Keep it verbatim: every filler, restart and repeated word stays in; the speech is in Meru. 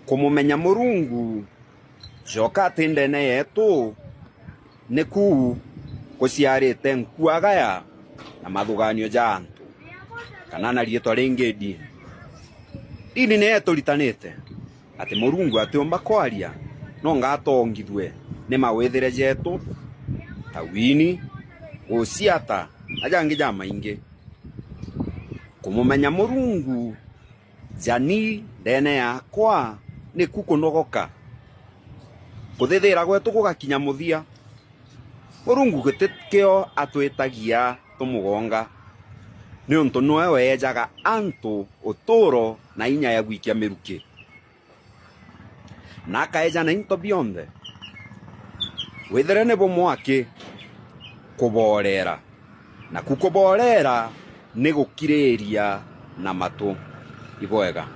Kumumenya Murungu, coka ati ndene yetu, niku guciarite nkuagaya na mathuganio ja antu, kana na riitwa ringi ndini. Ndini niyo ituritanite ati Murungu atiumba kwaria, nonga atongithue ni mawithire jetu, ta wini, guciata, na jangi jamaingi. Kumumenya Murungu jani ndene yakwa niku kunogoka. Kuthithira gwetu gugakinya muthia. Murungu gitikio atwitagia tumugonga, niuntu niwe weejaga antu uturo na inya ya gwikia miruki, na akaeja na into bionthe. Withire ni bumwaki kuboorera, naku kuboorera ni gukiriria na matu. Ibwega.